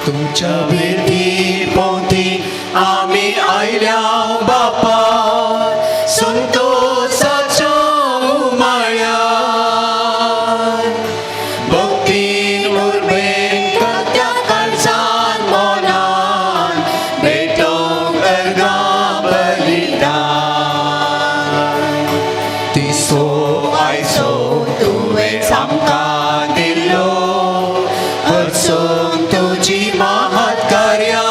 तुमच्या भेटी भोंवती आमी आयल्या बापा, संतोसाच्या उमाळ्यान, भक्तीन उर्बेन कळत्या काळजान मनान भेटोवंक अर्गां बलिदान. तिसो आयसो तुवें आमकां दिल्लो, हरसून तुजी महत्कार्या,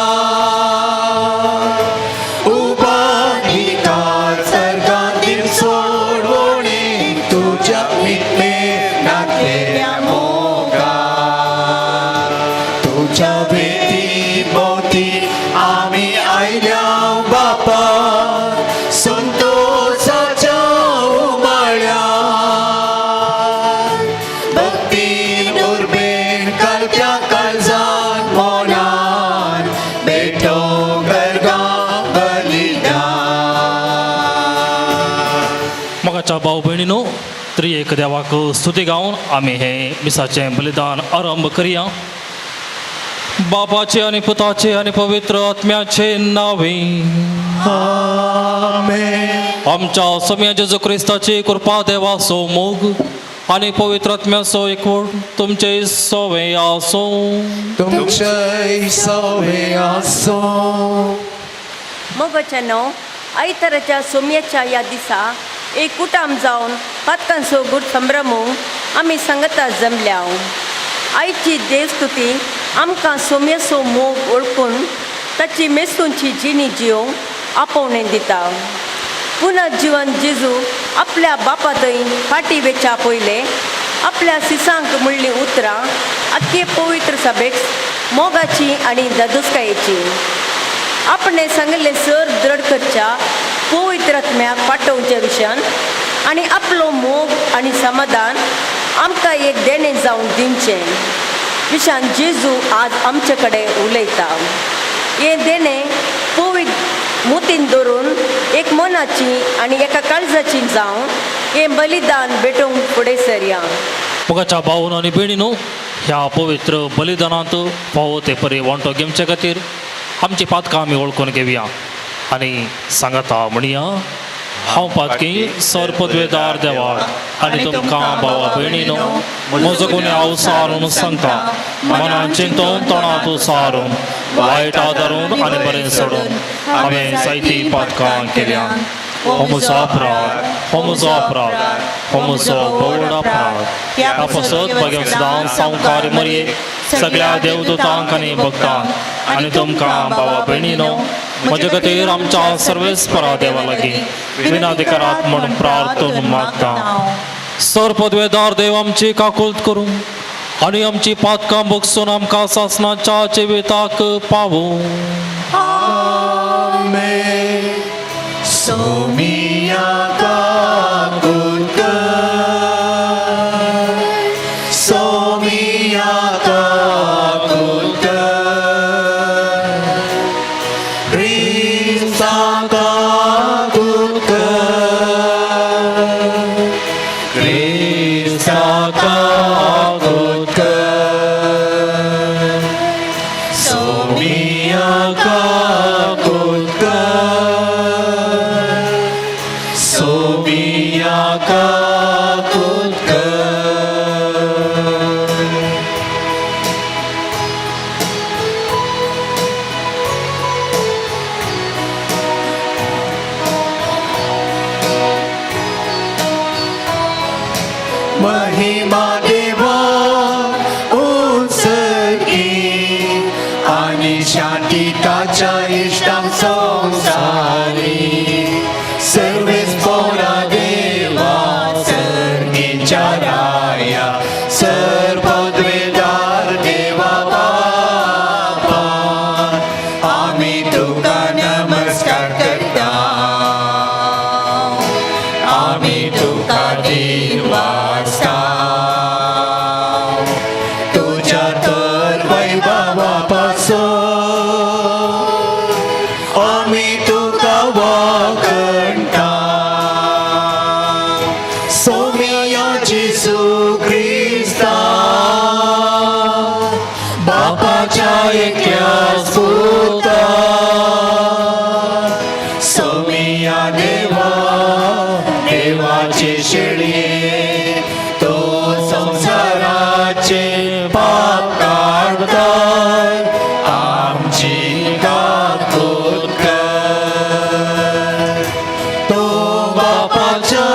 उपाधिकार सर्गांतील सोडवणे तुझ्या मिटमेनातल्या मोगा. तुझ्या भेटी भोवती आमी आयल्या बापा, संतोसाच्या उमाळ्यान, भक्तीन उर्बेन कळत्या काळजान मनान भेटोवंक अर्गां बलिदान. मोगाच्या भाव भयणीनो, त्रिएक देवाक स्तुती गावन आमी हें मिसाचें बलिदान आरंभ करया. बापाचे आनी पुताचे आनी पवित्र आत्म्याचे नावे. आमेन. आमच्या सोम्या जेजू क्रिस्ताची कृपा, देवाचो मोग आनी पवित्र आत्म्याचो एकवट तुमचे सोवे आसो. तुमचे सवे आसो. मोगाच्यानो, आयताराच्या सोम्याच्या ह्या दिसा एक कुटाम जावन पातकांचो गुड संभ्रमू आमी सांगता जमल्या. आयची देवस्तुती आमकां सोम्याचो मोग वळखून ताची मेस्तूंची जिणी जियोंक आपोवणें दिता. पुनः जिवन जेजू आपल्या बापा थंय फाटी वेच्या पयले आपल्या सिसांक म्हणलीं उतरां आख्खे पवित्र सभेक मोगाची आनी दादोसकायेची. आपणे सांगिल्लें सर दृढ करच्या पवित्र आत्म्याक पाठोवच्या विशयान आनी आपलो मोग आनी समाधान आमकां एक देणें जावन दिवचें विशयान जेजू आज आमचे कडेन उलयता. हें देणें पवित्र मुतीन धरून एक मनाची आनी एका काळजाची जावन हें बलिदान भेटोवंक फुडें सरया. मोगाच्या भावन आनी भयणीनो, ह्या पवित्र बलिदानांत फावो ते परी वांटो घेवचे खातीर आमची पातकां आमी वळखून घेवया आनी सांगता म्हणया. हांव पातकी सर पदवेदार देवाक आनी तुमकां भावा भयणीनो म्हजो गुन्यांव सारून सांगता. मनान चिंतून, तोंडांत सारून, वायट आदारून आनी बरें सोडून हांवें जायतीं पातकां केल्या. हो म्हजो अपराध, हो म्हजो अपराध, हो म्हजो व्हड अपराध. ह्या पासत भगवसदान सावकार मरये, सगळ्या देवदूतांक आनी भक्तांक आनी तुमकां भावा भयणीनो म्हजे खातीर आमच्या सर्वेस्परा देवा लागीं विनंती करात म्हूण प्रार्थून मागता. सर पदवेदार देव आमची काकुळट करूं आनी आमची पातकां भोगसून आमकां सासणाच्या जिविताक पावूं. आमेन. सोमिया काकुळट कर, सोमिया काकुळट कर, क्रिस्ता काकुळट कर, क्रिस्ता काकुळट कर, सोमिया काकुळट कर, सोमिया. एकल्याच पुता सोमिया देवा देवाचे शेळये तो संवसाराचे पाप काडता आमची काकूत कर तो बापाच्या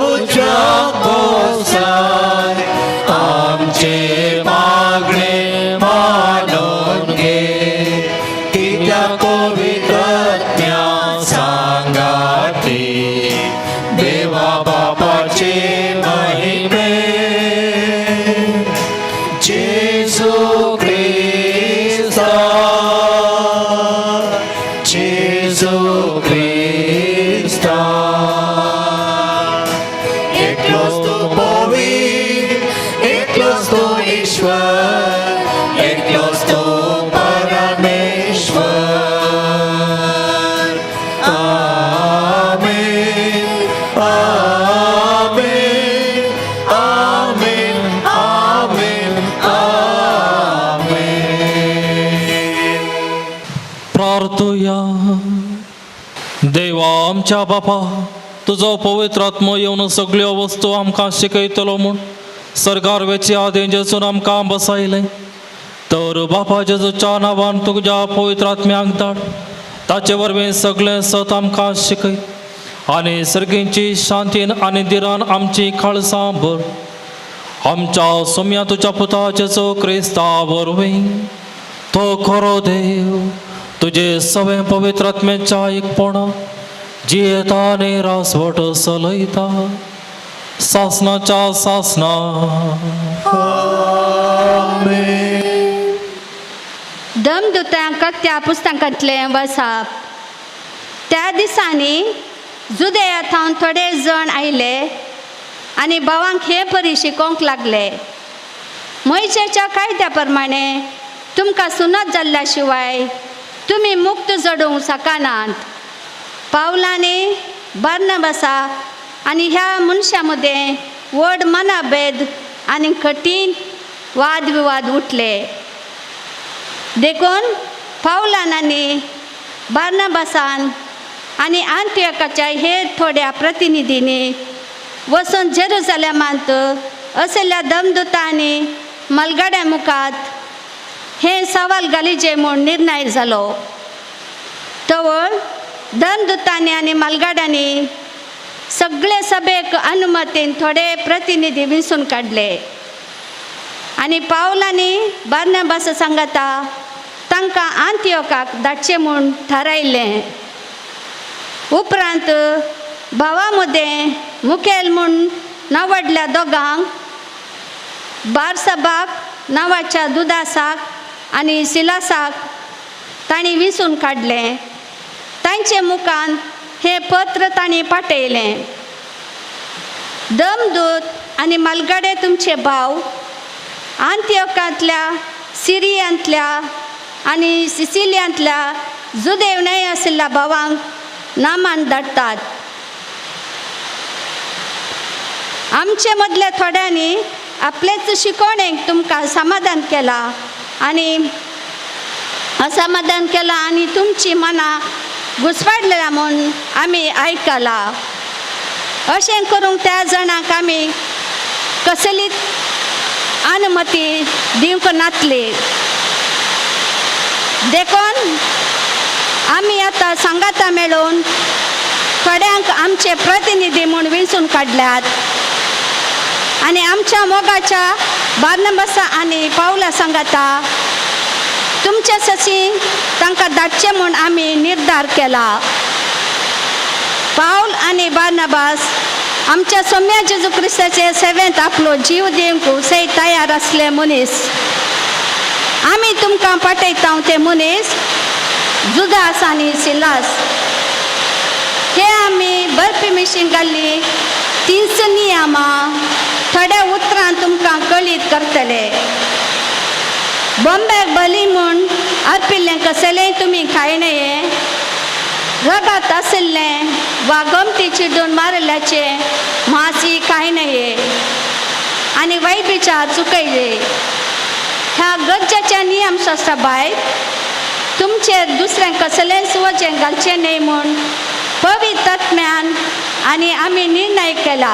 उजव्या बोसार आमचे मागणे मानून घे कित्याक पवित्रत्या सांगाते देवा बापाचे महिमे जेजू क्रिस्ता जेजू क्रिस्ता एकलोच तूं पवित्र एकलोच तूं ईश्वर एकलोच तूं परमेश्वर. आमेन आमेन आमेन आमेन आमेन. प्रार्थुया. देवा आमच्या बापा, तुजो पवित्र आत्मो येवन सगळ्यो वस्तू आमकां शिकयतलो म्हूण सरकार वेचे आदीं जेजून आमकां बसायलें, तर बापा जेजूच्या नांवान तुज्या पवित्र आत्म्याक धाड, ताचे वरवीं सगळें सत आमकां शिकय आनी सर्गींची शांतीन आनी धिरान आमची काळसां भर. आमच्या सोम्या तुज्या पुता जेजू क्रिस्ता वरवीं, तो खरो देव तुजे सवें पवित्र आत्म्याच्या एकपणा जियेता आनी रासवट चलयता सासनाच्या सासना. दमदुतांक त्या पुस्तकांतलें वसाप. त्या दिसांनी जुदया थावन थोडे जण आयले आनी भावांक हे परी शिकोवंक लागले, मोयशाच्या कायद्या प्रमाणे तुमकां सुनत जाल्ल्या शिवाय तुमी मुक्त जडोवंक शकनात. पावलांनी बार्नबासा आनी ह्या मनशां मदें व्हड मनाभेद आनी कठीण वादविवाद उठले. देखून पावलान आनी बार्नबासान आनी आंतियोकाच्या हेर थोड्या प्रतिनिधींनी वचून जेरुजलेमांत असल्या दमदुता आनी मलगाड्या मुखार हें सवाल घालीचे म्हूण निर्णय जालो. तवळ दमदुतांनी आनी मालगाड्यांनी सगळे सभेक अनुमतीन थोडे प्रतिनिधी विंचून काडले आनी पावलांनी बार्नबास सांगाता तांकां आंतियोकाक धाडचें म्हूण थारायलें. उपरांत भावा मदें मुखेल म्हूण नावडल्या दोगांक बारसबाक नांवाच्या दुदासाक आनी सिलासाक तांणी विंचून काडलें. तांचे मुखान हें पत्र तांणी पाठयलें. दमदूत आनी मालगाडे तुमचे भाव आंतियोकांतल्या सिरियांतल्या आनी सिसिलियांतल्या जुदेव न्हय आशिल्ल्या भावांक नामान धाडटात. आमचे मदल्या थोड्यांनी आपलेच शिकवणेक तुमकां समाधान केलां आनी असमाधान केलां आनी तुमची मनां घुसपाडल्या म्हूण आमी आयकलां. अशें करूंक त्या जाणांक आमी कसलीच अनुमती दिवंक नातली. देखून आमी आतां सांगाता मेळून थोड्यांक आमचे प्रतिनिधी म्हूण विंचून काडल्यात आनी आमच्या मोगाच्या बार्नबासा आनी पावला सांगाता तुमच्या सशी तांकां धाडचें म्हूण आमी निर्धार केला. पावल आनी बार्नबास आमच्या सोम्या जेजू क्रिस्ताचे सेवेंत आपलो जीव दिवंक सय तयार आसले मनीस. आमी तुमकां पाठयता ते मनीस जुदास आनी सिलास हे आमी बर्फी मिशीन घाल्ली तींच नियमां थोड्या उतरां तुमकां कळीत करतले. बॉम्ब्याक बली म्हूण अर्पिल्लें कसलेंय तुमी खायनये, रगत आशिल्लें वा गमती चिड्डून मारिल्ल्याचें मांसी खायनये आनी वायट विचार चुकयले. ह्या गरजेच्या नियमा धर्मशास्त्रा भायर तुमचेर दुसऱ्यांक कसलेंच वजें घालचें न्हय म्हूण पवित्र आत्म्यान आनी आमी निर्णय केला.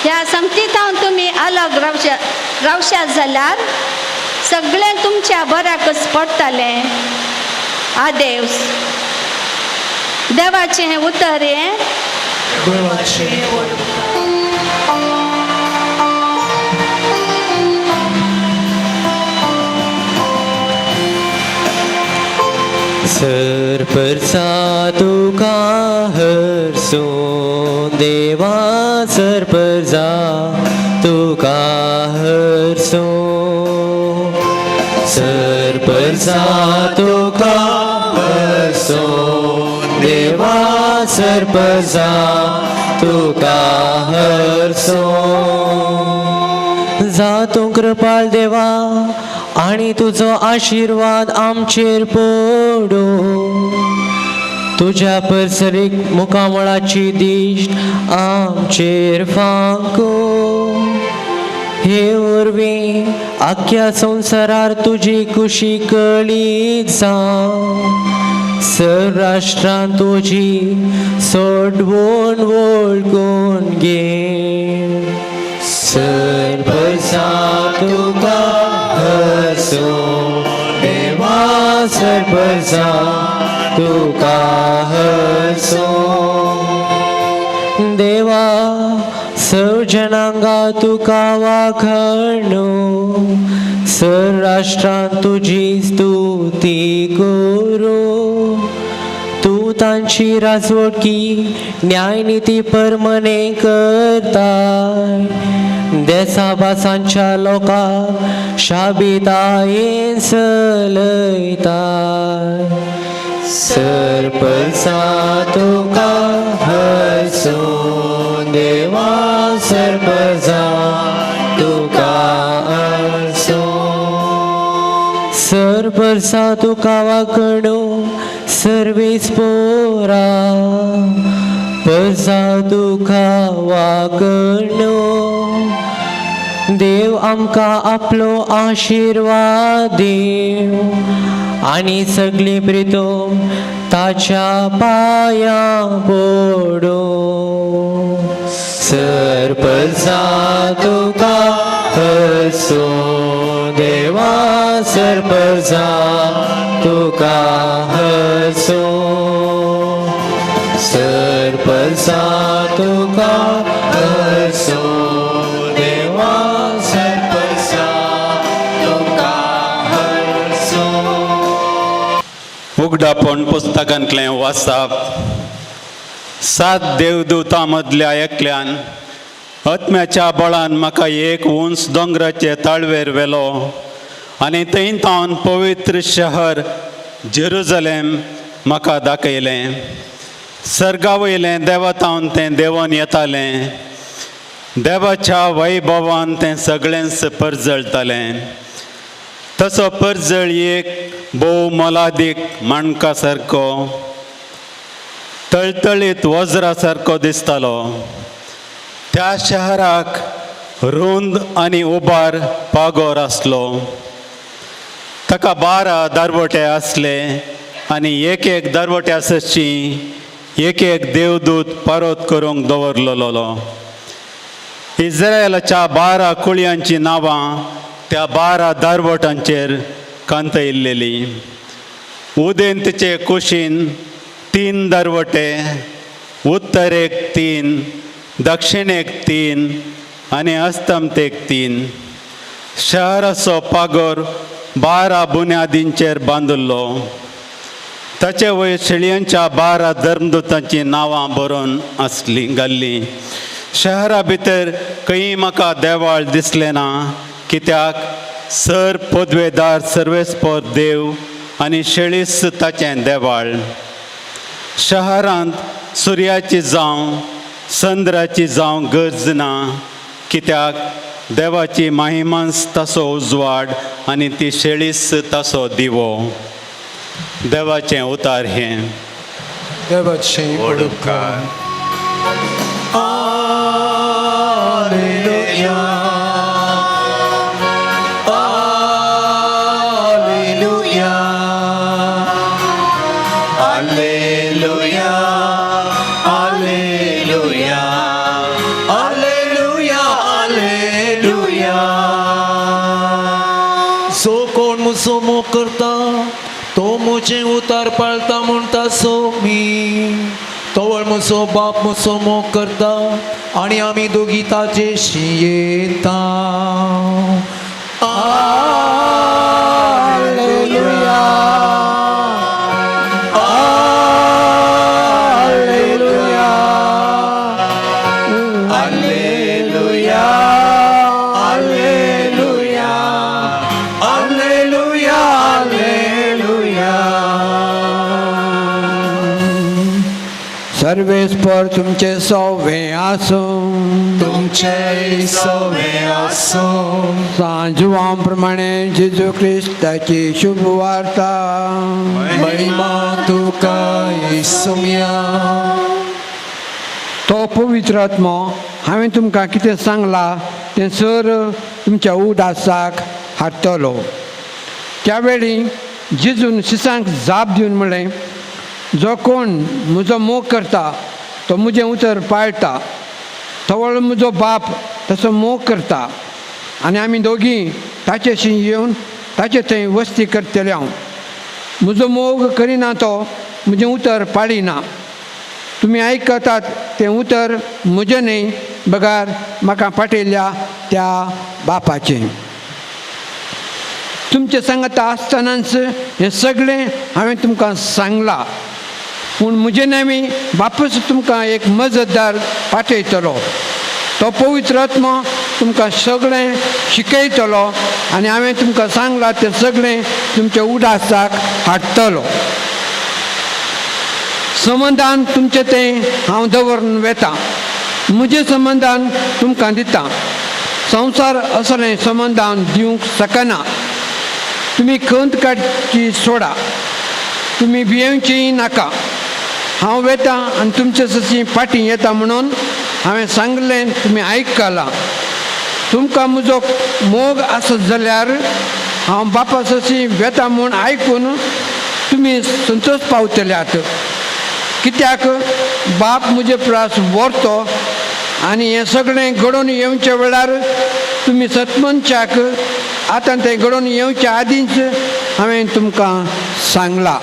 ह्या संगतींत तुमी अलग रावशात जाल्यार सगळें तुमच्या बऱ्याकच पडटलें. आदेवस. देवाचें हें उतर हें. सर परसा तुका हरसूं देवा, सर परसा तुका हरसूं, सर परसा तुका हरसूं देवा, सर परसा तुका हरसूं. जा तूं कृपाल देवा आनी तुजो आशिर्वाद आमचेर पडूं, तुज्या परसरीक मुखामळाची दिश्ट आमचेर फांकूं. हे वरवीं आख्ख्या संवसारार तुजी खुशी कळीत जावं, सर राष्ट्रान तुजी सोडवण वळखून घे. सर परसा तुका हरसूं देवा, सर परसा तुका हरसूं देवा, सर्व जनांगा तुका वाखणू, सर राष्ट्रान तुजी स्तुती करूं. तूं तांची राजवटकी न्यायनिती परमने करताय, देसा भासांच्या लोकांक शाबितायेन चलयताय. सर परसा तुका हरसूं देवा, सर परसा तुका हरसूं, सर परसा तुका वाखणू सर्वेस पोरा, परसा तुका वाखणू. देव आमकां आपलो आशिर्वाद दिव आनी सगळीं प्रितोम ताच्या पांयां पडूं. सर परसा तुका हरसूं देवा, सर परसा तुका हरसूं, सर परसा तुका हरसूं देवा, सर परसा तुका हरसूं. उगडापण पुस्तकांतलें वाचप. सात देवदूतां मदल्या एकल्यान आत्म्याच्या बळान म्हाका एक उंच दोंगराचे ताळवेर व्हेलो आनी थंय तावन पवित्र शहर जेरुजलेम म्हाका दाखयलें. सर्गा वयलें देवा तावन तें देंवन येतालें, देवाच्या वैभवान तें सगळेंच परजळटालें. तसो परजळ एक भोव मोलादीक माणका सारको तळतळीत वज्रा सारको दिसतालो. त्या शहराक रुंद आनी उबार पागोर आसलो. ताका 12 दरवटे आसले आनी एक एक दरवट्या सरशी एक एक देवदूत परत करूंक दवरलेलो. इस्रायलाच्या 12 कुळयांचीं नांवां त्या 12 दरवटांचेर कांतयल्लेली. उदेंतचे कुशीन 3 दरवटे, उत्तरेक 3, दक्षिणेक 3 आनी अस्तमतेक 3. शहराचो पागोर 12 बुन्यादींचेर बांदिल्लो. ताचे वयर शेळयांच्या 12 धर्मदूतांचीं नांवां बरोवन आसली घाल्लीं. शहरा भितर खंय म्हाका देवाळ दिसलें ना, कित्याक सर पदवेदार सर्वेस्पर देव आनी शेळीस ताचें देवाळ. शहरांत सुर्याची जावं चंद्राची जावं गरज ना, कित्याक देवाची महिमांस ताचो उजवाड आनी ती शेळीस ताचो दिवो. देवाचें उतार हें. देवाचें उपकार. Alleluia, Alleluia, सो कोण मुसो मोग करता तो मुझे उतार पाळता म्हणटा सोमी तवळ मुसो बाप मुसो मोग करता आनी आमी दोगी ताचेशी येता. Alleluia. Alleluia. Alleluia, alleluia, alleluia, alleluia. सर्वेस्पर तुमचे सवे आसूं. तुमचे सवे आसूं. सांजुवां प्रमाणे जेजू क्रिस्ताची शुभ वार्ता. महिमा तुका येसुम्या. तो पवित्र आत्मो हांवें तुमकां कितें सांगलां तें सर तुमच्या उदासाक हाडटलो. त्या वेळी जेजून शिसांक जाप दिवन म्हणलें, जो कोण म्हजो मोग करता तो म्हजें उतर पाळटा. तवळ म्हजो बाप तसो मोग करता आनी आमी दोगीं ताचेशी येवन ताचे थंय वस्ती करतले. हांव म्हजो मोग करिना तो म्हजें उतर पाळिना. तुमी आयकतात तें उतर म्हजें न्हय बगार म्हाका पाठयल्ल्या त्या बापाचें. तुमचे सांगाता आसतनाच हें सगळें हांवें तुमकां सांगलां, पूण म्हजें नेमी बापूच तुमकां एक मजतदार पाठयतलो. तो पवित्र आत्मो तुमकां सगळें शिकयतलो आनी हांवें तुमकां सांगलां तें सगळें तुमच्या उडासाक हाडटलो. समाधान तुमचें तें हांव दवरून वेतां, म्हजें समाधान तुमकां दितां. संवसार असलें समाधान दिवंक शकना. तुमी खंत काडची सोडा, तुमी भियेवचीय नाका. हांव वेतां आनी तुमचे सशी फाटीं येता म्हणून हांवें सांगलें तुमी आयकलां. तुमकां म्हजो मोग आसत जाल्यार हांव बापा सशी वेता म्हूण आयकून तुमी संतोश पावतल्यात, कित्याक बाप म्हजे प्रास व्हरतो आनी हें सगळें घडोवन येवच्या वेळार तुमी सतमनच्याक आतां तें घडोवन येवच्या आदींच हांवें तुमकां सांगलां.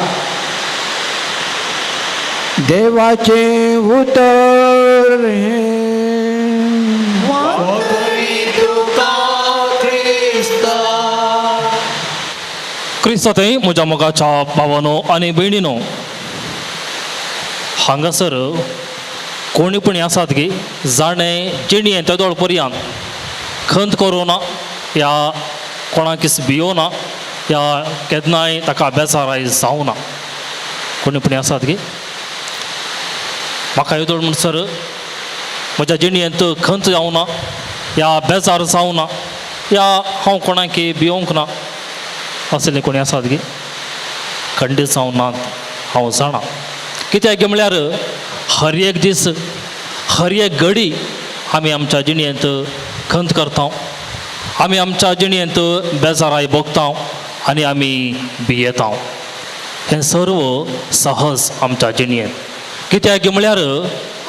देवाचें उतर हें. क्रिस्त थंय म्हज्या मोगाच्या भावानो आनी भयणीनो, हांगासर कोणी पुणी आसात की जाणें जिणें तेदोळ पर्यंत खंत करूं ना या कोणाकीच भियोना या केन्नाय ताका बेजाराय जावना, कोणी पुणी आसात की? म्हाका येदोळ म्हणसर म्हज्या जिणेंत खंत जावना या बेजार जावना या हांव कोणाकी भियोंक ना, असले कोणी आसात की? खंडीत जावनात हांव जाणा. कित्याक म्हळ्यार हर एक दीस हर एक घडी आमी आमच्या जिणेंत खंत करता, आमी आमच्या जिणेंत बेजाराय भोगता आनी आमी भियेता. हें सर्व सहज आमच्या जिणेंत. कित्याक म्हळ्यार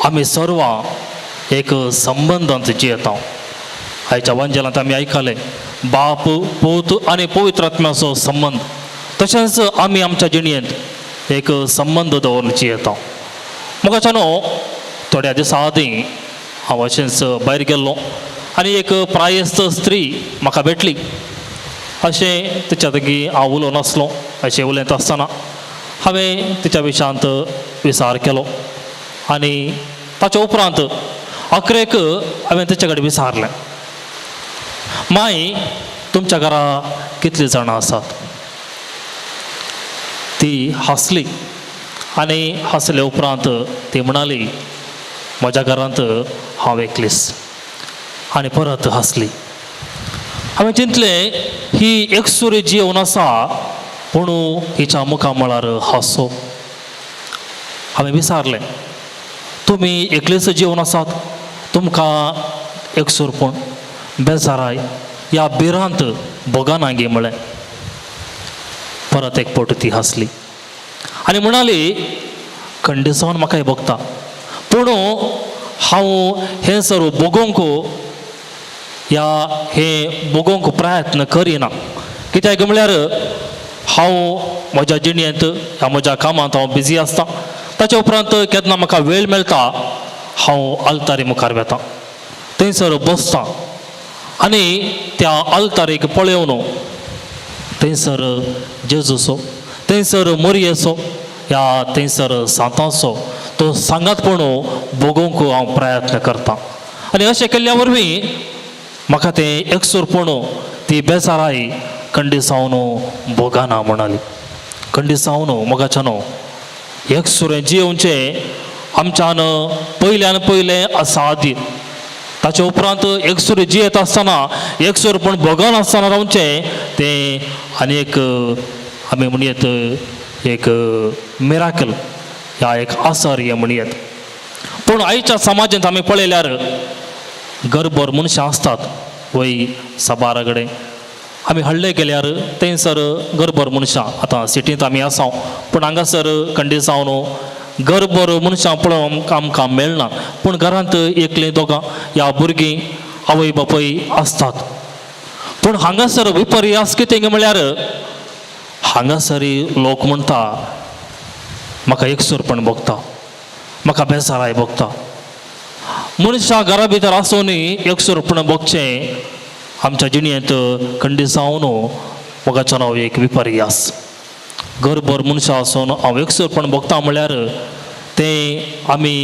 आमी सर्वां एक संबंदांत जियेता. आयच्या वांजेलांत आमी आयकलें बाप पूत आनी पवित्र आत्म्याचो संबंद. तशेंच आमी आमच्या जिणेंत एक संबंद दवरून जियेता. मोगाच्यानो, थोड्या दिसां आदीं हांव अशेंच भायर गेल्लो आनी एक प्रायस्त स्त्री म्हाका भेटली. अशें तिच्या लागीं हांव उलोवन नासलो. अशें उलयता आसतना हांवें तिच्या विशयांत विचार केलो आनी ताच्या उपरांत अकरेक हांवें तिच्या कडेन विचारलें, माई तुमच्या घरा कितलीं जाणां आसात? ती हांसली आनी हांसले उपरांत ती म्हणाली, म्हज्या घरांत हांव एकलीच. आनी परत हांसली. हांवें चिंतलें ही एकसुरी जिवन आसा, पूण हिच्या मुखामळार हांसो. हांवें विचारलें, तुमी एकलीच जिवन आसात, तुमकां एकसूरपण बेजाराय या भिरांत भोगना गे म्हळें. परत एक फावट ती हांसली आनी म्हणाली, खंडीसावन म्हाका हें भोगता, पूण हांव हें सर्व भोगोवंक या हें भोगोवंक प्रयत्न करिना. कित्याक म्हळ्यार हांव म्हज्या जिणेंत ह्या म्हज्या कामांत हांव बिजी आसता. ताच्या उपरांत केन्ना म्हाका वेळ मेळटा हांव आल्तारी मुखार वेता, थंयसर बसता आनी त्या आल्तारीक पळोवन थंयसर जेजूचो, थंयसर मोरयेचो, ह्या थंयसर सांताचो तो सांगात पूण भोगोवंक हांव प्रयत्न करता. आनी अशें केल्ल्या वरवीं म्हाका तें एकसूरपण, ती बेजाराय कंडिसावन भोगाना म्हणाली. कंडिसावन मोगाच्यानो एकसुरें जियोवचें आमच्यान पयल्यान पयलें असाध्य. ताचे उपरांत एकसुरें जियेत आसतना, एकसूरपण भोगन आसतना रावचें तें आनी एक आमी म्हणयेत एक मिराकल ह्या एक आसर्य म्हणयेत. पूण आयच्या समाजांत आमी पळयल्यार घरभर मनशां आसतात वय साबार कडेन. आमी हळ्ळे गेल्यार थंयसर घरभर मनशां, आतां सिटींत आमी आसा पूण हांगासर कंडिसावन घरभर मनशां पळोवंक आमकां मेळना, पूण घरांत एकलीं दोगां ह्या भुरगीं आवय बापूय आसतात. पूण हांगासर विपर्यास कितें म्हळ्यार हांगासर लोक म्हणटा म्हाका एकसूरपण भोगता, म्हाका बेजाराय भोगता. मनशां घरा भितर आसूनय एकसूरपण भोगचें आमच्या जिणेंत कंडिसावन मोगाचो नांव एक विपर्यास. घरभर मनशां आसून हांव एकसूरपण भोगता म्हळ्यार तें आमी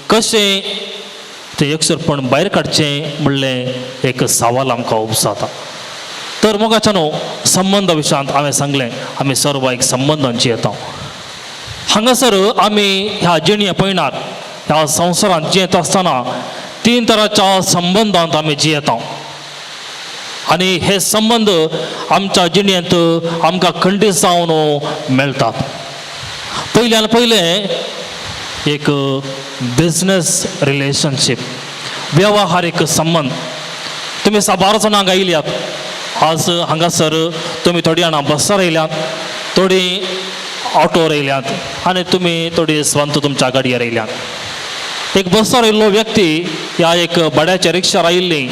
कशें तें एकसूरपण भायर काडचें म्हणलें एक सवाल आमकां उपजाता. तर मोगाच्या न्हू संबंद विशयांत हांवें सांगलें आमी सर्व एक संबंदांची येता. हांगासर आमी ह्या जिणें पयणार ह्या संवसारांत जियेत आसतना तीन तरांच्या संबंदांत आमी जियेता आनी हे संबंद आमच्या जिणेंत आमकां खंडीत जावन मेळटात. पयल्यान पयलें एक बिजनस रिलेशनशीप, वेव्हारीक संबंद. तुमी साबार जाणां हांगा येयल्यात आज, हांगासर तुमी थोडीं जाणां बसार येयल्यात, थोडीं ऑटोर येयल्यात आनी तुमी थोडी स्वंत तुमच्या गाडयेर येयल्यात. एक बसार येयल्लो व्यक्ती ह्या एक भाड्याच्या रिक्षार आयिल्ली,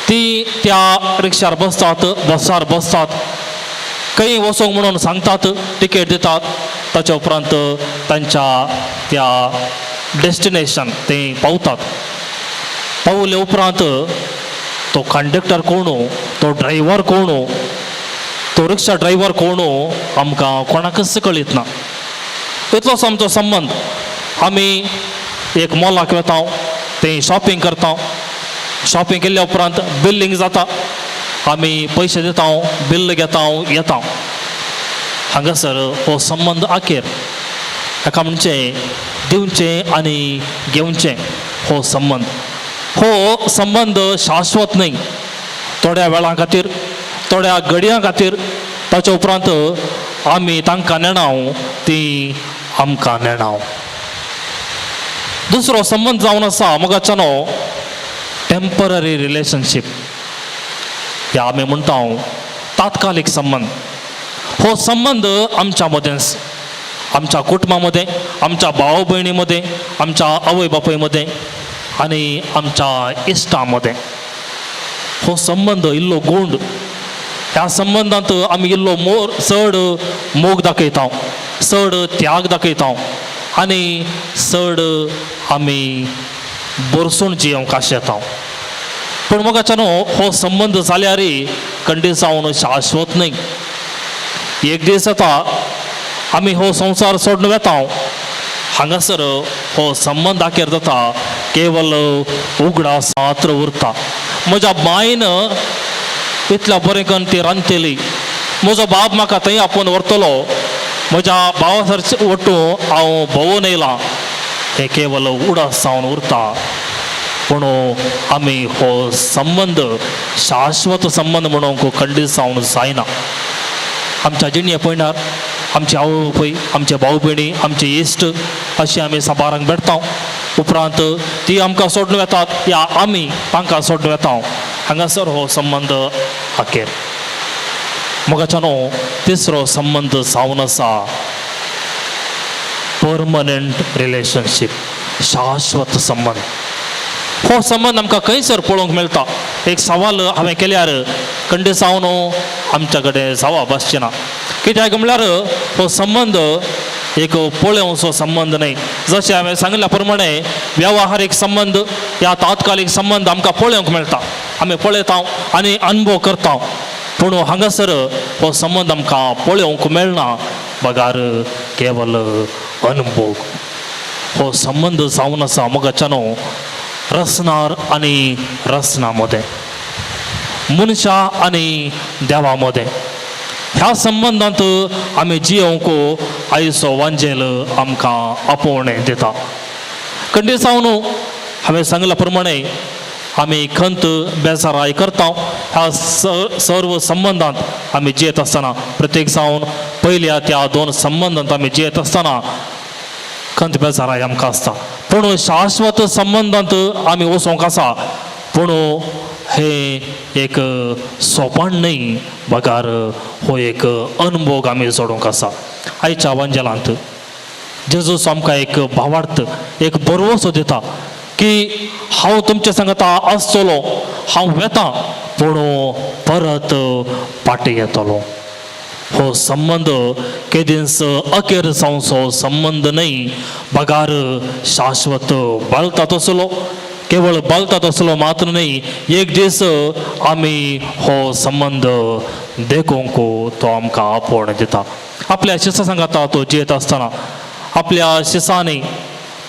ती त्या रिक्षार बसतात, बसार बसतात, खंय वचोंक म्हणून सांगतात, तिकेट दितात. ताच्या उपरांत तांच्या त्या डेस्टिनेशन ते पावतात. पावले उपरांत तो कंडक्टर कोण, तो ड्रायव्हर कोण, तो रिक्षा ड्रायव्हर कोण आमकां कोणाकच कळीत ना. इतलोच आमचो संबंद. आमी एक मॉलाक वता, थंय शॉपिंग करता, शॉपिंग केल्या उपरांत बिल्लींग जाता, आमी पयशे दिता, बिल्ल घेता, येता. हांगासर हो संबंद आखेर हाका म्हणचें दिवचें आनी घेवचें हो संबंद. हो संबंद शाश्वत न्हय, थोड्या वेळां खातीर, थोड्या घडयां खातीर. ताच्या उपरांत आमी तांकां नेणाव, ती आमकां नेणाव. दुसरो संबंद जावन आसा मोगाच्यानो न्हू टेंपररी रिलेशनशीप, ह्या आमी म्हणटा तात्कालीक संबंद. हो संबंद आमच्या मदेंच, आमच्या कुटुंबा मदें, आमच्या भाव भयणी मदें, आमच्या आवय बापूय मदें आनी आमच्या इश्टां मदें हो संबंद इल्लो गोंड. ह्या संबंदांत आमी इल्लो मोर चड मोग दाखयता, चड त्याग दाखयता आनी चड आमी भरसून जियोंक आशेता. पूण मोगाच्या न्हू हो संबंद जाल्यार खंडीत जावन शाश्वत न्हय. एक दीस येता आमी हो संवसार सोडून वेता, हांगासर हो संबंद आखेर जाता, केवल उगडास मात्र उरता. म्हज्या मायन इतल्या बरें करून ती रांदतली, म्हजो बाब म्हाका थंय आपोवन व्हरतलो, म्हज्या भावा सरचे वट्टू हांव भोंवून येयलां, हें केवल उडास जावन उरता. पूण आमी हो संबंद शाश्वत संबंद म्हणूंक खंडीत जावन जायना. आमच्या जिणये पयणार आमचे आवय बापूय, आमचे भाव भयणी, आमचे इश्ट अशें आमी साबारांक भेटता. उपरांत ती आमकां सोडून वेतात या आमी तांकां सोडून वेता. हांगासर हो संबंद आखेर. मोगाच्या न्हू तिसरो संबंद जावन आसा परमनंट रिलेशनशीप, शाश्वत संबंद. हो संबंद आमकां खंयसर पळोवंक मेळटा? एक सवाल हांवें केल्यार कंडिसांव न्हू आमच्या कडेन जावा आसची ना. कित्याक म्हणल्यार हो संबंद एक पळोवचो संबंद न्हय. जशें हांवें सांगिल्ल्या प्रमाणे वेव्हारीक संबंद ह्या तात्कालीक संबंद आमकां पळोवंक मेळटा, आमी पळयता आनी अनुभव करता. पूण हांगासर हो संबंद आमकां पळोवंक मेळना बगार केवल अनुभव. हो संबंद जावन आसा मोगाच्यानो रसनार आनी रसना मदें, मनशा आनी देवा मदें. ह्या संबंदांत आमी जियोवंक आयचो वांजेल आमकां आपोवणें दिता. कंडिसांव न्हू हांवें सांगल्या प्रमाणे आमी खंत बेजाराय करता. ह्या सर्व संबंदांत आमी जियेत आसतना प्रत्येक जावन पयल्या त्या दोन संबंदांत आमी जियेत आसतना खंत बेजाराय आमकां आसता. पूण शाश्वत संबंदांत आमी वचोंक आसा. पूण हे एक सोपान न्हय बगार हो एक अनुभोग आमी जोडूंक आसा. आयच्या वांजेलांत जेजूस आमकां एक भावार्थ, एक बरवसो दिता की हांव तुमचे सांगता आसतलो, हांव वेता पूण परत फाटीं येतलो. हो संबंद केदींच अखेर जावचो संबंद न्हय बगार शाश्वत बाळता तसलो, केवळ बाळता तसलो मात्र न्हय, एक दीस आमी हो संबंद देखूंक तो आमकां आपोवण दिता. आपल्या शिसा सांगाता तो जियेत आसतना आपल्या शिसांनी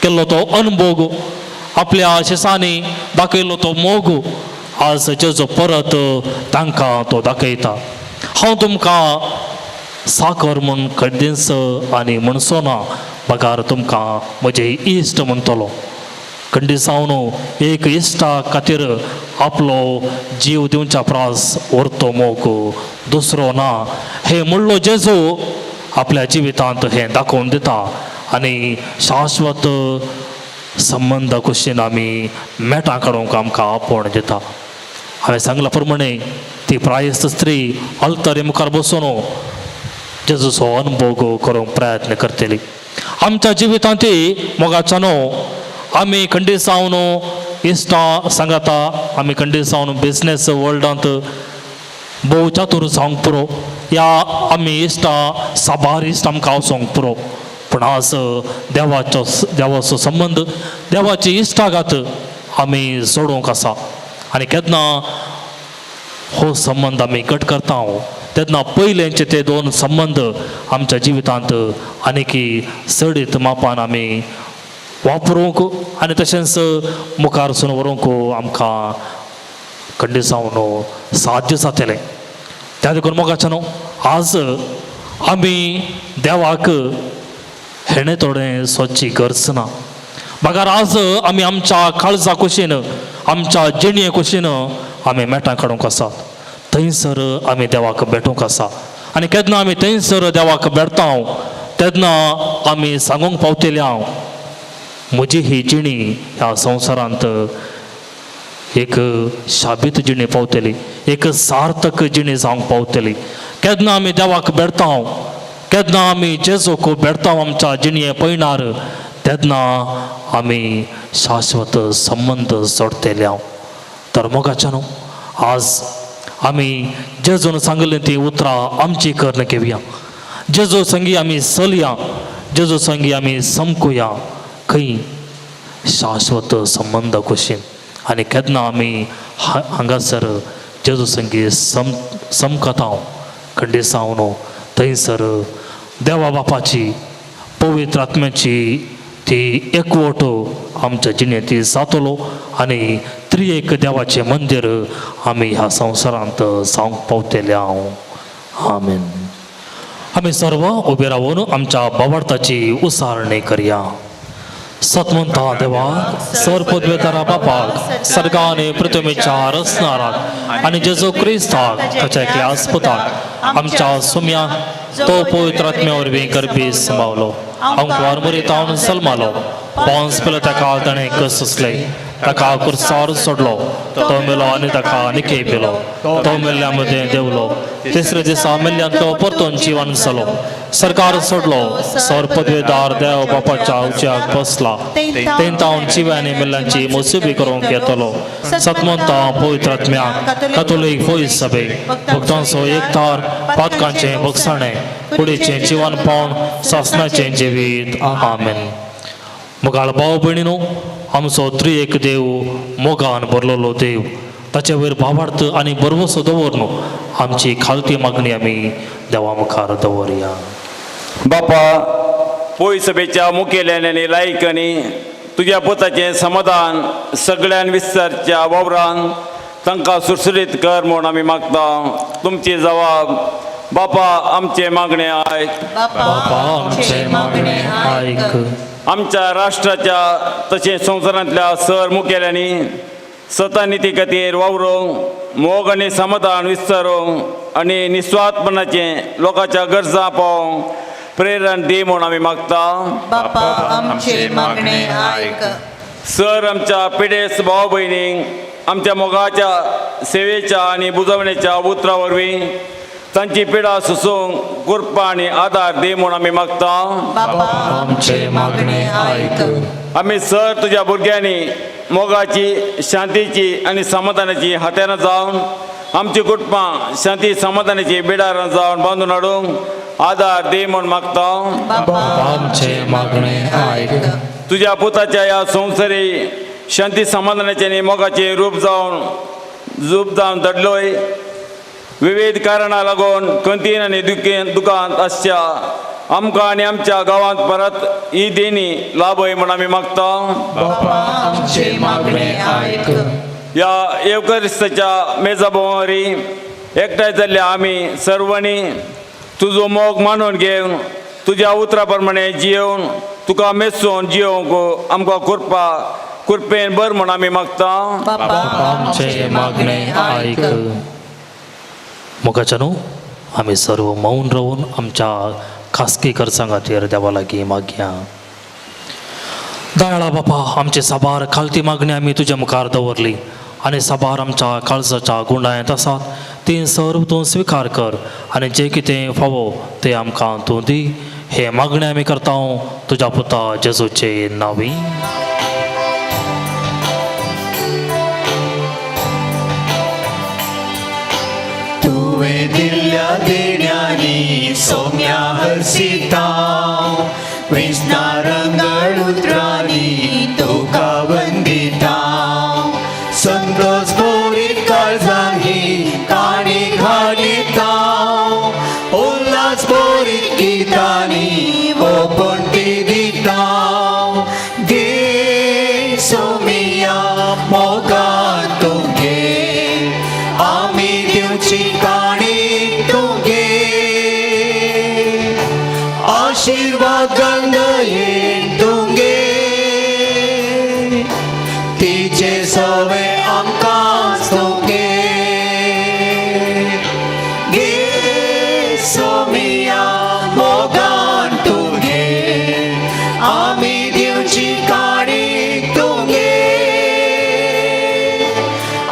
केल्लो तो अनभोग, आपल्या शिसांनी दाखयल्लो तो मोग आज जेजो परत तांकां तो दाखयता. हांव तुमकां साकर म्हूण कड्डींच आनी म्हणचो ना बगार तुमकां म्हजे इश्ट म्हणटलो. कंडिसांव न्हू एक इश्टा खातीर आपलो जीव दिवच्या प्रास व्हरतो मोग दुसरो ना हे म्हणलो जेजू आपल्या जिवितांत हें दाखोवन दिता. आनी शाश्वत संबंद कुशीन आमी मेटां काडूंक आमकां आपोवण दिता. हांवें सांगला प्रमाणे ती प्रायस्त स्त्री अल्तरे मुखार बसून जेजूचो अनुभव करूंक प्रयत्न करतली. आमच्या जिवितांत मोगाच्या न्हू आमी खंडीसावन न्हू इश्टां सांगाता, आमी खंडीसावन बिजनेस वर्ल्डांत भोव चातूर जावंक पुरो, या आमी इश्टां साबार इश्ट आमकां वचोंक पुरो. पूण आज देवाचो देवाचो संबंद, देवाची इश्टागात आमी जोडूंक आसा. आनी केन्ना हो संबंद आमी घट करता तेन्ना पयलेंचे ते दोन संबंद आमच्या जिवितांत आनीकी चडीत मापान आमी वापरूंक आनी तशेंच मुखार सून व्हरूंक आमकां कंडिसांव साध्य जातलें. त्या देखून मोगाच्या न्हू आज आमी देवाक हेणें थोडें सोदची गरज ना, बगार आज आमी आमच्या काळजा कुशीन, आमच्या जिणये कुशीन आमी मेटां काडूंक आसात. थंयसर आमी देवाक भेटूंक आसा. आनी केन्ना आमी थंयसर देवाक भेटता तेन्ना आमी सांगूंक पावतले हांव म्हजी ही जिणी ह्या संवसारांत एक शाबीत जिणी पावतली, एक सार्थक जिणी जावंक पावतली. केन्ना आमी देवाक भेटता, केन्ना आमी जेजूक भेटता आमच्या जिणये पयणार, तेन्ना आमी शाश्वत संबंद जोडटले हांव. तर मोगाच्या न्हू आज आमी जेजून सांगलें ती उतरां आमची कर्ण घेवया. जेजू संगी आमी चलया, जेजू संगी आमी समकुया खंय शाश्वत संबंद कुशीन. आनी केन्ना आमी हांगासर जेजू संगी समकता खंडिसांव न्हू थंयसर देवा बापाची पवित्र आत्म्याची ती एकवट आमच्या जिणेंत जातलो आनी त्रिएक देवाचें मंदीर आमी ह्या संवसारांत जावंक पावतले हांव. आमेन. आमी सर्व उबे रावन आमच्या बाबार्थाची उसारणी करया. सतमंता देवा, सर पदवेतारा बापाक, सर्गाने पृथ्वीच्या रचणाराक आनी जेजू क्रिस्ताक ताच्या एकल्या आस्पताक आमच्या सुम्या तो पवित्र आत्म्या वरवीं करपी सांबावलो, अंकवार मरितावन सलमालो, पावस पेलो ताका ताणें कसले ताका कुर्सार सोडलो, तो मेलो आनी ताका निके पिलो, तो मेल्ल्या मदें देवलो, तिसरे दिसा मेल्ल्यान तो परतून जिवन जालो, सरकार सोडलो, सर पदवेदार देव बापाच्या उच्याक बसला, तेंतावन जिव्यानी मेल्ल्यांची मोसुबी करूंक येतलो. सतमंता पवित्र आत्म्याक, कथोलीक फौज सभे, भक्तांचो एकतार, पातकांचें भोगसाणें, कुडीचें जिवन पावन, सासणाचें जिवीत. आमेन. मोगाळ भाव भयणीनो, आमचो त्रिएक देव मोगान भरलेलो देव, ताचे वयर भावार्थ आनी भरवसो दवर न्हू आमची खालती मागणी आमी देवा मुखार दवरया. बापा, पोय सभेच्या मुखेल्यान आनी लायकांनी तुज्या पुताचें समाधान सगळ्यान विस्तारच्या वावरान तांकां सुरसुरीत कर म्हूण आमी मागता. तुमची जबाब बापा आमचे मागणे आयक. बापा आमचे मागणे आयक. आमच्या राष्ट्राच्या तशेंच संवसारांतल्या सर मुखेल्यांनी सतानिती खातीर वावरूंक, मोग आनी समाधान विस्तारूंक आनी निस्वार्थपणाचें लोकांच्या गरजां पावोवंक प्रेरण दी म्हूण आमी मागता. बापा आमचे मागणे आयक. सर आमच्या पिडेस्त भाव भयणींक आमच्या मोगाच्या सेवेच्या आनी बुजवणेच्या उतरां वरवीं तांची पिडा सोसूंक कृपा आनी आदार दी म्हूण आमी मागता. बापा आमचे मागणे आयक. आमी सर तुज्या भुरग्यांनी मोगाची, शांतीची आनी समाधानाची हात्यारां जावन आमची कुटुंबां शांती समाधानाची बिडारां जावन बांदून हाडूंक आदार दी म्हूण मागता. बापा आमचे मागणे आयक. तुज्या पुताच्या ह्या संवसारी शांती समाधानाचे आनी मोगाचे रूप जावन रूप जावन दडलोय विविध कारणां लागून कंतीन आनी दुखेन दुकांत आसच्या आमकां आनी आमच्या गांवांत परत ही देणी लाभय म्हूण आमी मागता. बापा आमचे मागणे आयक. ह्या येवकरिस्ताच्या मेजा भोंवरी एकठांय जाल्ल्या आमी सर्वांनी तुजो मोग मानून घेवन तुज्या उतरा प्रमाणे जियोवन तुका मेसून जियोवंक आमकां कृपा कृपेन बर म्हूण आमी मागता. बापा आमचे मागणे आयक. मोगाच्या न्हू आमी सर्व मौन रावून आमच्या खासगी खर्चां खातीर देवा लागीं मागया. दयाळा बापा, आमचे साबार खालती मागणी आमी तुज्या मुखार दवरली आनी साबार आमच्या काळजाच्या गुंडायत आसात ती सर्व तूं स्विकार कर आनी जें कितें फावो तें आमकां तूं दी. हे मागणें आमी करता तुज्या पुता जेजूचे नांवी. तुवें दिल्ल्या देण्यांनी सोम्या हर्षिता, विस्ना रंगळ उतरांनी तुका वंदिता, संतोष भरीत काळजान ही काणी घालिता, उल्हास भरीत गितांनी वो पणटी दिता, घे सोमिया मोगान तुगे आमी दिवची काणी तुगे, आशीर्वाद गंगयेन तुगे तिचे सवे आमकां तुगे, घे सोमिया मोगान तुगे आमी दिवची काणी तुगे,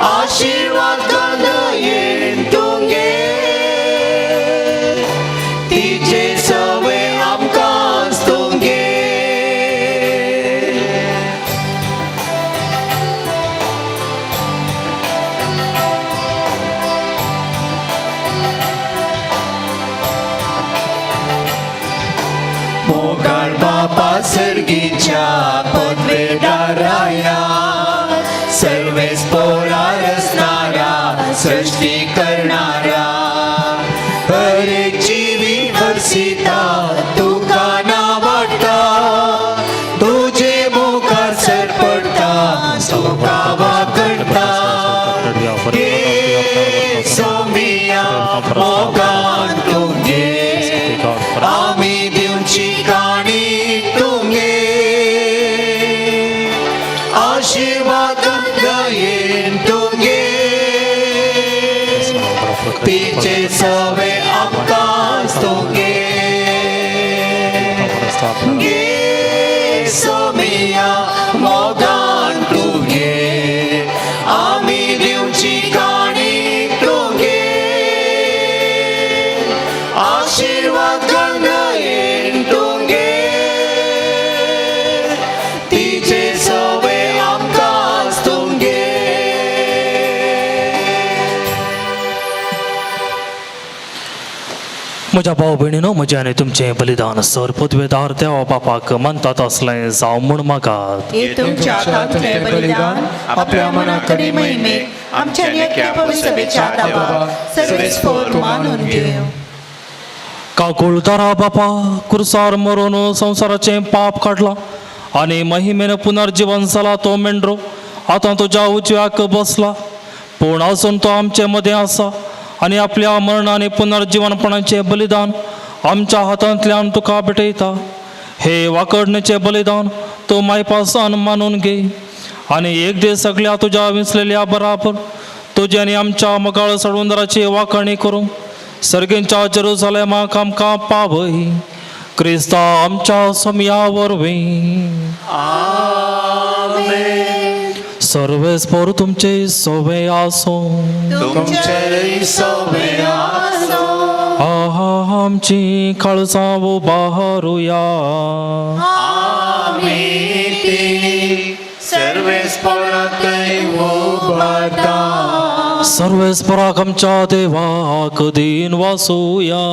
आशीर्वाद गंगयेन तुगे तिचे सवे आमकां तुगे. मोगाळ बापा सर्गीच्या पदवेदाराया, सर्वेस पोरा रचणारा सृष्टी करणारा, हरेक जीवी हर्षिता तुका ना वाडटा, तुजे मुखार सरपडटा तुका वाकडटा, घे सोमिया मोगान तुगे आमी दिवची काणी तुगे, आशीर्वाद दयेन तुगे तिचे सवे आमकां तुगे, घे सोमिया मोगान तुगे म्हज्या भाव भयणीनो, म्हजें आनी तुमचें बलिदान सर पदवेदार देवा बापाक मानतात असलें जावं म्हूण मागात. तुमच्या हातांतलें बलिदान आपल्या मनाक आनी महिमेक आमच्या आनी पवित्र सभेच्या देवा सर्वेस्पोर मानून घेवं. काकुळदारा बापा, कुर्सार मरून संवसाराचें पाप काडलां आनी महिमेन पुनर्जिवन जाला तो मेंढरो आतां तुज्या उजव्याक बसला, पूण अजून तो आमचे मदें आसा आनी आपल्या मरण आनी पुनर्जिवनपणाचें बलिदान आमच्या हातांतल्यान तुका भेटयता. हे वाकडणेचें बलिदान तूं मायपासान मानून घे आनी एक दीस सगळ्या तुज्या विंचलेल्या बराबर तुजें आनी आमच्या मोगाळ सडुंदराची वाखाणी करूंक सर्गेंच्या जेरुसलेमाक आमकां पावय. क्रिस्ता आमच्या सोमया वरवीं. सर्वेस्पोर तुमचे सोवे आसूं. तुमचेय सोवे आसूं. आहा, आमची काळजां उबारुया. आमी ती सर्वेस्पोराकय उबारता. सर्वेस्पोराक आमच्या देवाक दीन वासूया.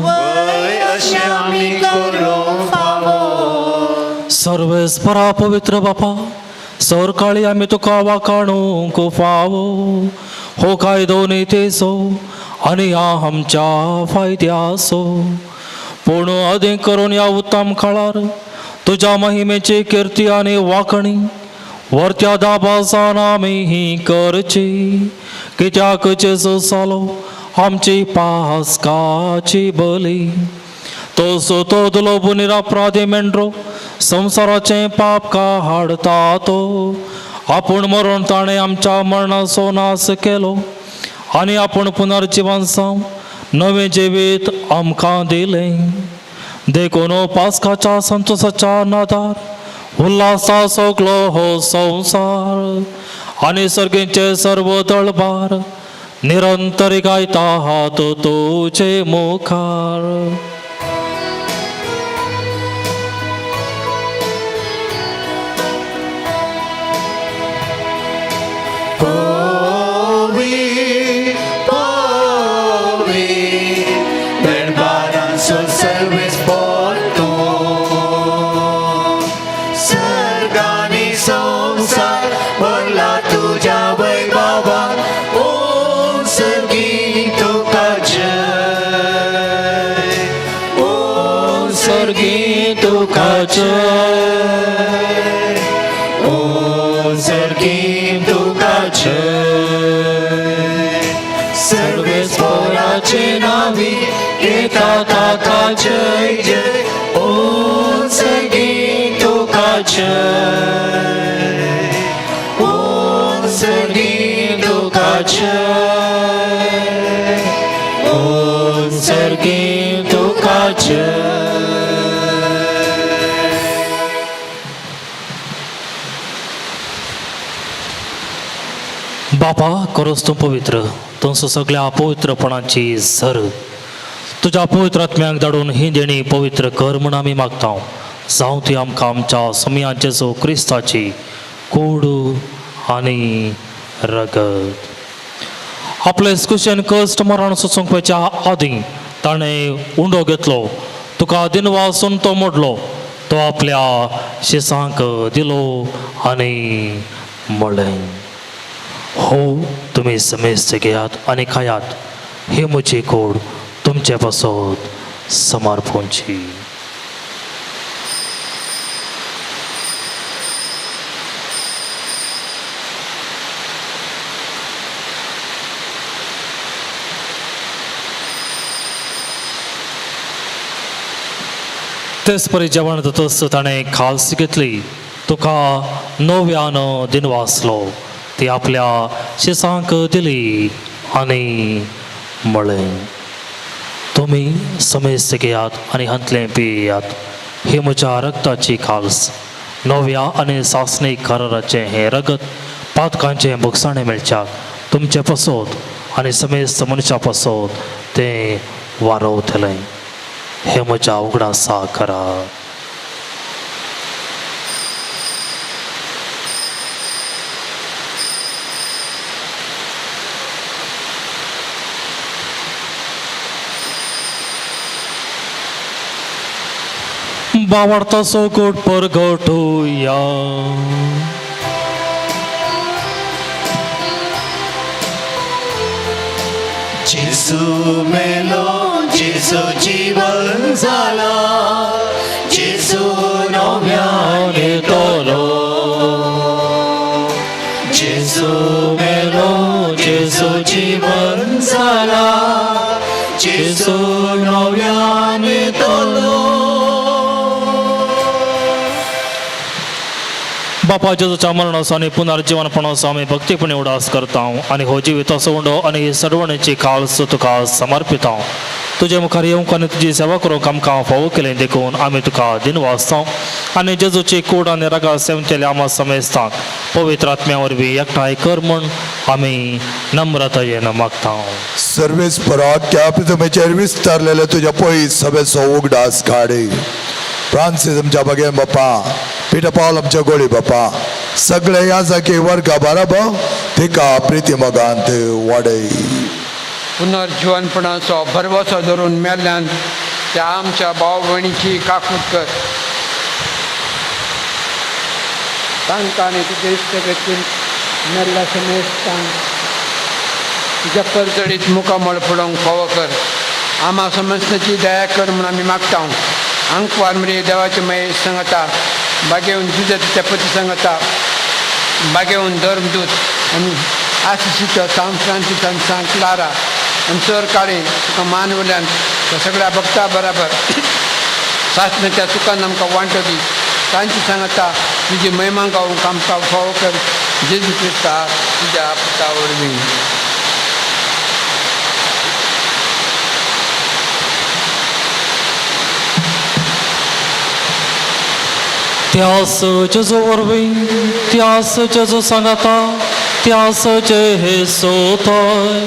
वय अशें आमी करूंक फावो. सर्वेस्पोरा पवित्र बापा, सरकाळी आमी तुका वाखाणूंक फावो. हो कायदो नितेचो आनी ह्या आमच्या फायद्याचो, पूण अदीक करून ह्या उत्तम काळार तुज्या महिमेची किर्ती आनी वाखणी वरत्या दाबासान आमी ही करची. कित्याक जेजू जालो आमची पास्काची बली, तो तो दुलोब निरापराधी मेंढरो संवसाराचें पाप काडटा तो. आपूण मरून ताणें आमच्या मरणाचो नाश केलो आनी आपूण पुनर्जिवन जावन नवें जिवीत आमकां दिलें. देखून पास्काच्या संतोसाच्या नादार उल्हासा सगलो हो संवसार आनी सर्गेचे सर्व दळबार निरंतर गायता हात तुजे मुखार. जय जय ओ सर्गी तुका जय, ओ सर्गी तुका जय, ओ सर्गी तुका जय. बापा, खरोच तूं पवित्र, तुमचो सगळ्या अपवित्रपणाची सर तुज्या पवित्र आत्म्याक धाडून ही देणी पवित्र कर म्हूण आमी मागता. जावं ती आमकां आमच्या सोमया जेजू क्रिस्ताची कूड आनी रगत. आपले कुशेन कश्ट मरण सोसूंक वयच्या आदीं ताणें उंडो घेतलो, तुका दिनवासून तो मोडलो, तो आपल्या शिसांक दिलो आनी म्हणलें, हो तुमी समेस्त घेयात आनी खायात, ही म्हजी कूड तुमचे पासत समर्पणची. तेच परी जेवण जातच ताणें खास घेतली, तुका नव्यान दिनवासलो, ती आपल्या शिसांक दिली आनी म्हणलें, तुमी समेस्त घेयात आनी हांतलें पियात, ही म्हज्या रगताची खाल्स, नव्या आनी सासणी कराराचें हें रगत पातकांचें भोगसाणें मेळच्याक तुमचे पासत आनी समेस्त मनशा पासत तें वारवतलें. हें म्हज्या उगडासा करा. बावडताचो गोड परगटुया. जेसू मेलो, जेसू जीवन झाला, जेसू नव्याने तोलो. जेसू मेलो, जेसू जीवन झाला, जेसू नव्याने तोलो. बापा जेजूच्या मरणाचो आनी पुनर्जीवनपणाचो आमी भक्तीपणी उडास करता आनी हो जिविताचो उंडो आनी सरवणेची काळस तुका समर्पिता. तुजे मुखार येवंक आनी तुजी सेवा करूंक आमकां फावो केलें देखून आमी तुका दिनवासता आनी जेजूची कूड आनी रागा सेवतले आमा समेस्तांक पवित्र आत्म्या वरवीं एकठांय कर म्हूण आमी नम्रतायेन मागता. सर्वेस्पराक त्या पृथ्वीचेर विस्तारलेले तुज्या पयस सभेचो उगडास काडी. फ्रांसीस आमच्या बगेन बापा, पिटर पावल आमच्या गोळी बापा, सगळे ह्या जागे वर्गा बराबर तिका प्रिती मोगांत वाडय. पुनर्जिवनपणाचो भरवसो धरून मेल्ल्यान त्या आमच्या भाव भयणीची काकूत कर. तांकां आनी तुजे इश्ट मेल्ल्या समेस्तांक तुज्या परजळीत मुखामळ पडोवंक फावो कर. आमा समस्ताची दया कर म्हूण आमी मागता. आंकवार मरे देवाचे मये सांगता, बागेवन तुज्या तुज्या पती सांगता, बागेवन धर्मदूत आनी आशिशीचो सांत फ्रांसीस आनी सांत क्लारा आनी सर काळी तुका मान वयल्यान त्या सगळ्या भक्ता बराबर सासणाच्या सुखान आमकां वांटो दी. तांची सांगता तुजी महिमा गावूंक आमकां फावो कर. जेजू क्रिस्ता तुज्या पुता वरवीं. त्यास जेजू वरवीं, त्यास जेजू सांगाता, त्यास जे हे सोतय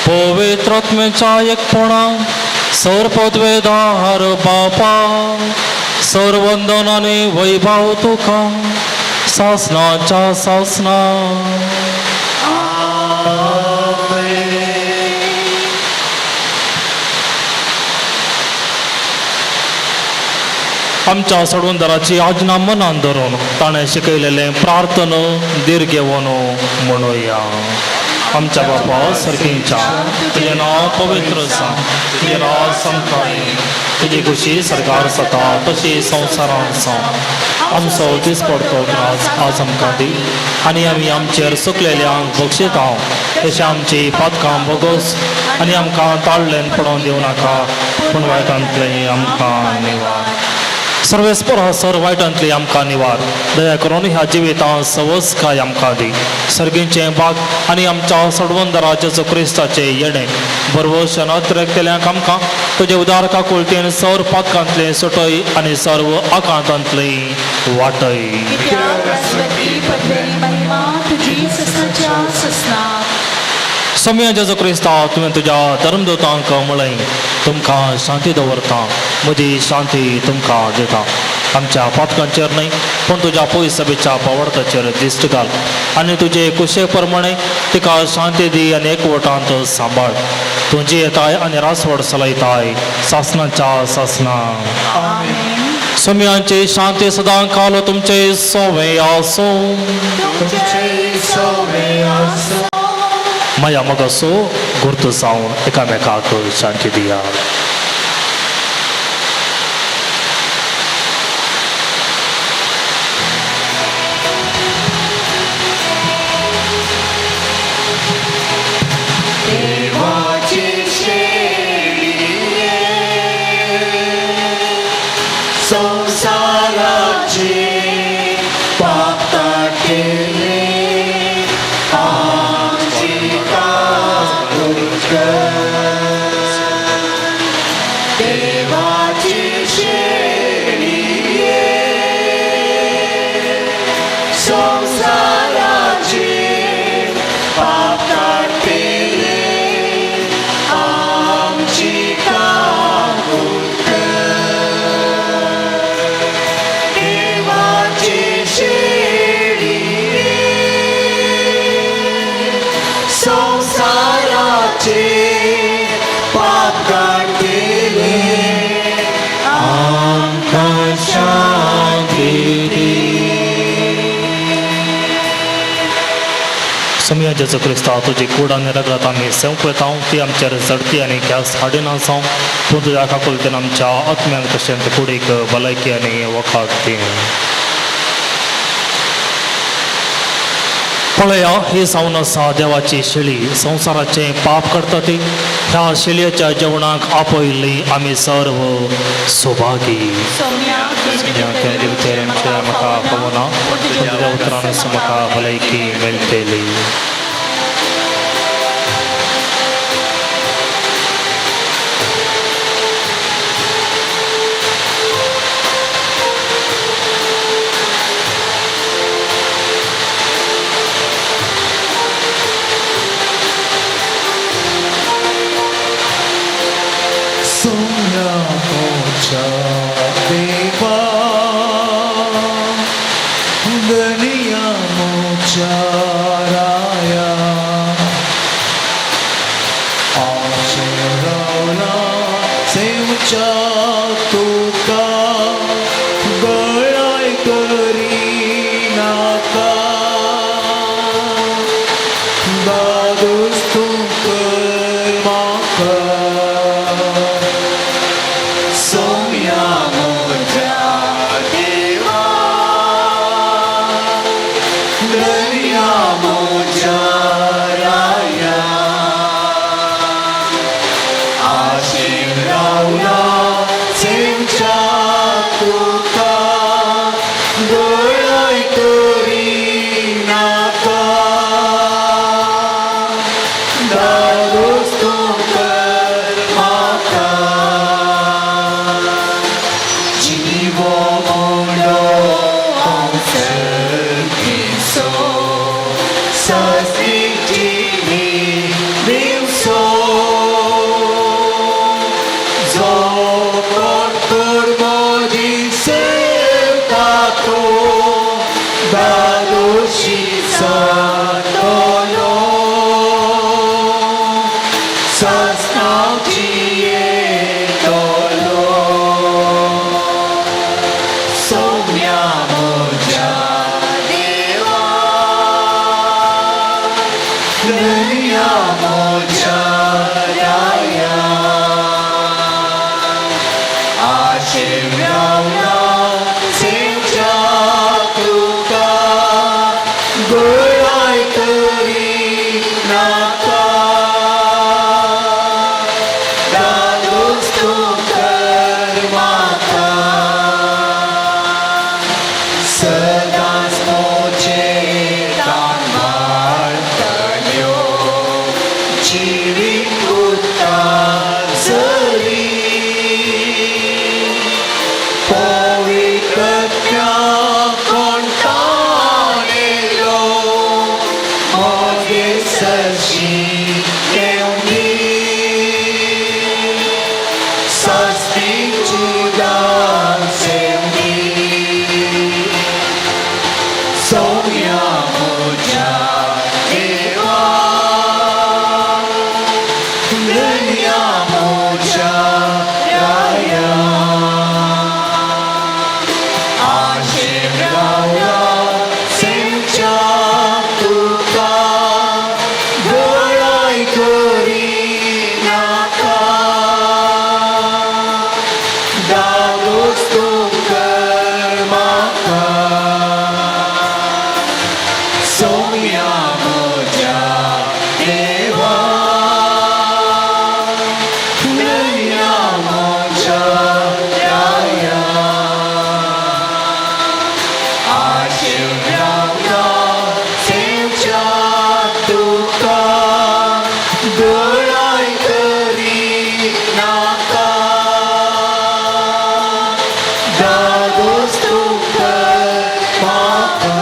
पवित्र आत्म्याच्या एकपणा सर पदवेदार बापा सर वंदन आनी वैभव तुका सासनाच्या सासना. आमच्या सोडवणदाराची आज्ञा मनान धरून ताणें शिकयलेलें प्रार्थना धीर घेवन म्हणुया. आमच्या बापा सर्गींच्या, तुजें नांव पवित्र आसा, तुजें राज आमकां दी, तुजी खुशी सरकार जाता तशी संवसारांत जावं. आमचो दिसपडतो ग्रास आज आमकां दी आनी आमी आमचेर सुकलेल्यांक बक्षिता तशें आमची पातकां भोगोस आनी आमकां ताळ्ळेन पडोवन दिवं नाका पूण वायटांतलें आमकां निवार. सर्वेस्पर सर वायटांतली आमकां निवार. दया करून ह्या जिवितांत सवसकाय आमकां दी. सर्गींचें बाग आनी आमच्या सोडवणदारा जेजू क्रिस्ताचें येणें बरवश नत्रेकतल्यांक आमकां तुजे उदार काकुळटेन सर पातकांतलें सुटय आनी सर्व आकांतांतली वाटय. सम्या जेजू क्रिस्ता तुवें तुज्या धर्मदूतांक म्हळें तुमकां शांती दवरता, म्हजी शांती तुमकां दिता. आमच्या पातकांचेर न्हय पूण तुज्या पयसभेच्या पावडताचेर दिश्ट घाल आनी तुजे कुशे प्रमाणे तिका शांती दी आनी एकवटांत सांबाळ. तूं जियेताय आनी रासवड चलयताय सासणाच्या सासना. सम्यांची शांती सदां काल तुमचे सोवे आसूं. माया मगासो गुर्त जावन एकामेकाक शांती दिया. देवाची शेळये संसाराचे पाप काडटले आमची काकूट कर. देवाची शेळये संसाराचे पाप काडटले आमची काकूट कर. देवाची शेळये संसाराचे पाप काडटले आमकां जेजू क्रिस्ता तुजी कूड आनी रगत आमी सेवपयता ती आमचेर चडती आनी ख्यास हाडिना जावं तूं तुज्या काकुलतेन आमच्या आत्म्यांक तशेंच कुडीक भलायकी आनी वखद दी. पळया ही जावन आसा देवाची शेळी संवसाराचें पाप करता ती ह्या शेळयेच्या जेवणाक आपयल्ली आमी सर्व सौभागी. म्हाका आपोवना तुज्या उतरान म्हाका भलायकी मेळटली. सोम्या मोच्या देवा दनिया मोच्या राया आशेरावला सेवच्या तुका गळाय करी नाका दादोस तूं कर म्हाका. सोम्या मोज्या देवा दर्या मोज्या राया आशेन रावला सेमच्या तुका गळाय करी नाका दादोस तूं कर म्हाका. जीवो मोडो हांव सर्गीसो सासणीची दिवसो जो कोण कोण मोजी सेवता तो दादोशी जातलो सासणाची येतलो. सोम्या मोज्या देवा दर्या मोज्या राया आशेन रावला सेवच्या तुका गळाय करी नाका दादोस तूं कर म्हाका सदांच मोजे तांबाळटल्यो जिवीत उरता सरी पवित्रत्या कोणतानेलो मोगे सरशी येवनी सासणीची दासेवनी. सोम्या मोज्या देवा दर्या मोज्या राया आशेन रावला सेवच्या तुका गळाय करी नाका दादोस तूं कर म्हाका. सोम्या मोज्या देवा दर्या मोज्या राया आशेन रावला सेवच्या तुका गळाय करी नाका दादोस तूं कर म्हाका.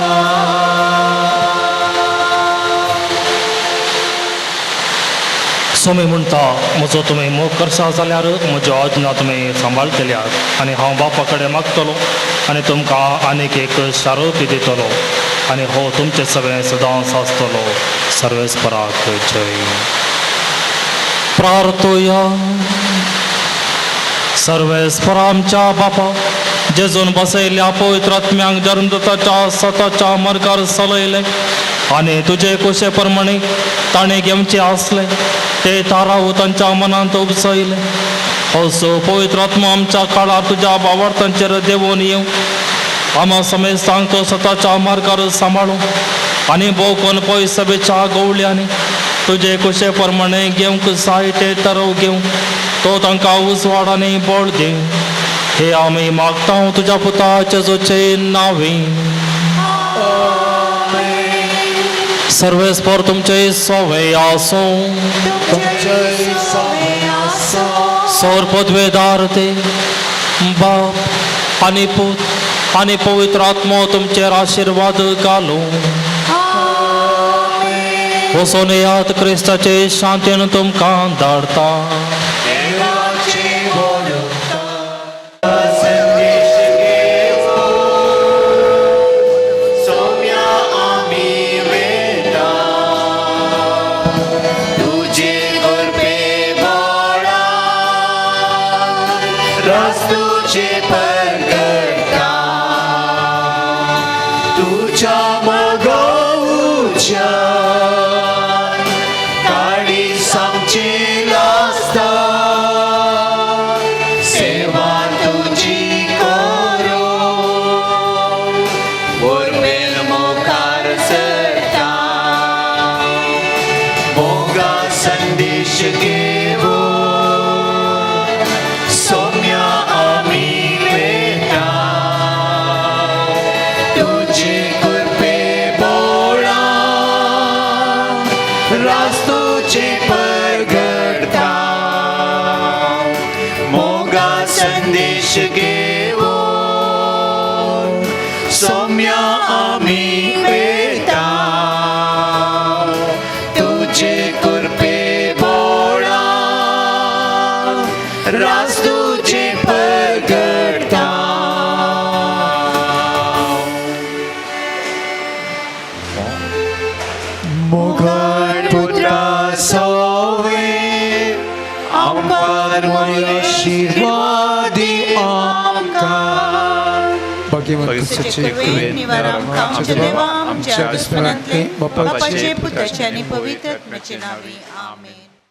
सोमी म्हणटा म्हजो तुमी मोग करसा जाल्यार म्हज्यो आज्ञा तुमी सांबाळटल्यात आनी हांव बापा कडेन मागतलो आनी तुमकां आनीक एक शारोपी दितलो आनी हो तुमचे सगळें सदांच आसतलो. सर्वेस्पराक जय. प्रार्थोया. सर्वेस्परा आमच्या बापा जेजून बसयल्ल्या पवित्र आत्म्यांक जल्मदाताच्या सताच्या मार्गार चलयलें आनी तुजे कुशे प्रमाणे ताणें घेवचें आसलें ते थाराव तांच्या मनांत उपसयले. असो पवित्र आत्मा आमच्या काळार तुज्या बावार्थांचेर देवून येवं. आमा समेस्तांक तो स्वताच्या मार्गार सांबाळू आनी भोव कोण पय सभेच्या गवळ्यांनी तुजे कुशे प्रमाणे घेवंक जाय ते तरव घेवं तो तांकां उजवाड आनी बळ दी. हे आमी मागता तुज्या पुता जेजूचे नांवे. सर्वेस्पर तुमचे सोवे आसूं. सौर पदवेदार ते बाप आनी पूत आनी पवित्र आत्मो तुमचेर आशिर्वाद घालूं. वचून येयात, क्रिस्ताचे शांतीन तुमकां धाडता. आमच्या दुस्मनांतले बापाचे पुताचे आनी पवित्र आत्म्याचे नांवी आमेन.